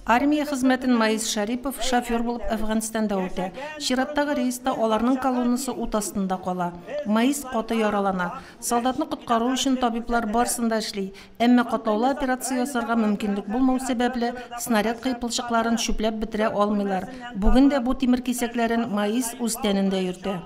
Армия хезмәтен Маис Шәрипов шофер булып Әфганстанда үтә. Чираттагы рейста аларның колоннасы ут астында кала. Маис каты яралана. Солдатны коткару өчен табиблар барысын да эшли. Әмма катлаулы операция ясарга мөмкинлек булмау сәбәпле, снаряд кыйпылчыкларын чүпләп бетерә алмыйлар. Бүген дә бу тимер кисәкләрен Маис үз тәнендә йөртә.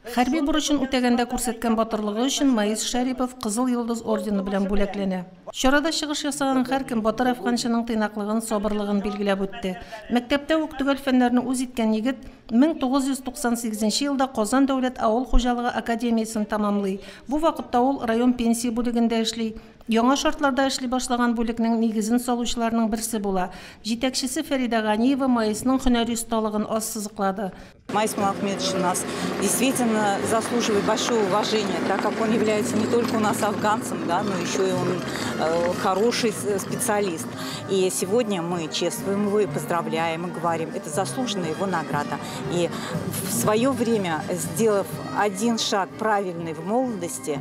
Хәрби бурычын үтәгәндә күрсәткән батырлыгы өчен Маис Шәрипов Кызыл Йолдыз ордены белән бүләкләнә. Чарада чыгыш ясаган һәркем батыр әфганчының тыйнаклыгын, сабырлыгын билгеләп үтте. Мәктәптә үк төгәл фәннәрне үз иткән егет 1998 елда Казан дәүләт авыл хуҗалыгы академиясен тәмамлый. Бу вакытта ул район пенсия бүлегендә эшли. Яңа шартларда эшли башлаган бүлекнең нигезен салучыларның берсе була. Җитәкчесе Фәридә Ганиева Маисның һөнәри осталыгын ассызыклады. Маис Муллахметович у нас действительно заслуживает большого уважения, так как он является не только у нас афганцем, да, но еще и он хороший специалист. И сегодня мы чествуем его и поздравляем, и говорим, это заслуженная его награда. И в свое время, сделав один шаг правильный в молодости,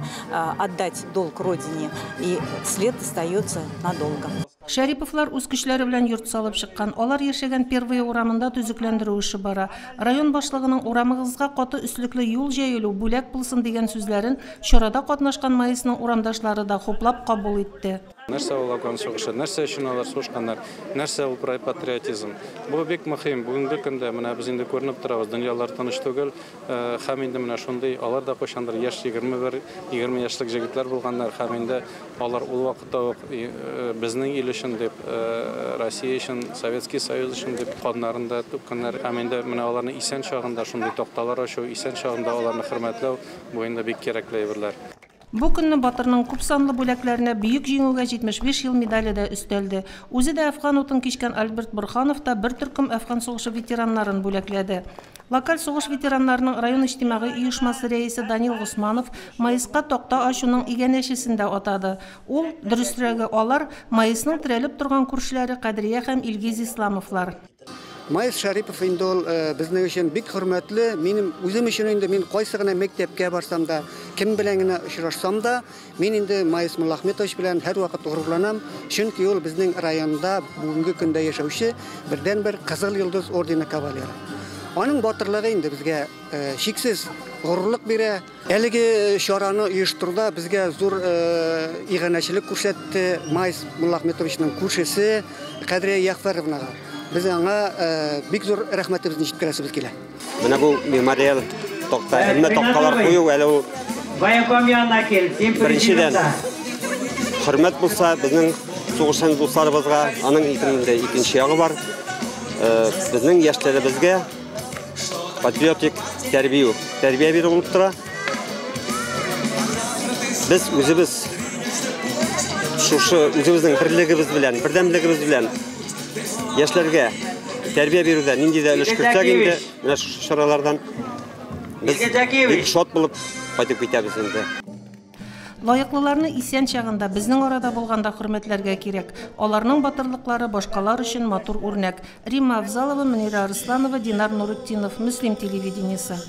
отдать долг Родине, и след остается надолго. Шәриповлар үз көчләре белән йорт салып чыккан. Алар яшәгән Первая урамында төзекләндерү эше бара. Район башлыгының урамыгызга каты өслекле юл җәелү бүләк булсын дигән сүзләрен чарада катнашкан Маисның урамдашлары да хуплап кабул итте. Нәрсә ул Афган сугышы, нәрсә өчен алар сугышканнар, нәрсә ул патриотизм. Бу бик мөһим. Бүгенге көндә менә без инде күренеп торабыз, дөньялар тыныч түгел. Һәм инде менә шундый алар да кайчандыр яшь 21, 20 яшьлек җегетләр булганнар һәм инде алар ул вакытта ук безнең ил өчен дип, Россия өчен, Советский Союз өчен дип каннарын да түккәннәр. Һәм инде менә аларны исән чагында шундый такталар ачу, исән чагында аларны хөрмәтләү бу инде бик кирәкле әйберләр. Бу көнне батырның күп санлы бүләкләренә Бөек Җиңүгә 75 ел медале дә өстәлде. Үзе дә Әфган утын кичкән Альберт Бурханов та бер төркем Әфган сугышы ветераннарын бүләкләде. Локаль сугыш ветераннарының район иҗтимагый оешмасы рәисе Данил Госманов Маиска такта ачуның иганәчесен дә атады. Ул, дөресрәге, алар Маисның терәлеп торган күршеләре Кадрия һәм Илгиз Исламовлар. Маис Шәрипов инде ул безнең өчен бик хөрмәтле. Минем үзем өчен инде мин кайсы гына мәктәпкә барсам да, кем белән генә очрашсам да, мин инде Маис Муллахметович белән һәрвакыт горурланам, чөнки ул безнең районда бүгенге көндә яшәүче бердәнбер Кызыл Йолдыз ордены кавалеры. Аның батырлыгы инде безгә чиксез горурлык бирә. Әлеге чараны оештыруда безгә зур иганәчелек күрсәтте Маис Муллахметовичның күршесе Кадрия Яхфаровнага. Без аңа бик зур рәхмәтебезне җиткерәсебез килә. Менә бу мемориал такта, әмма такталар кую әле ул Военком янына кил, син беренчедән хөрмәт булса безнең сугышчан дусларыбызга, аның икенче ягы бар. Безнең яшьләребезгә патриотик тәрбия бирү булып тора. Без үзебез шушы үзебезнең берлегебез белән, бердәмлегебез белән яшьләргә тәрбия бирүдә нинди дә өлеш кертсәк инде, менә шушы чаралардан без бик шат булып кайтып китәбез инде. Лаеклыларны исән чагында безнең арада булганда хөрмәтләргә кирәк. Аларның батырлыклары башкалар өчен матур үрнәк. Римма Авзалова, Мөнирә Арысланова, Динар Нуретдинов, Мөслим телевидениесе.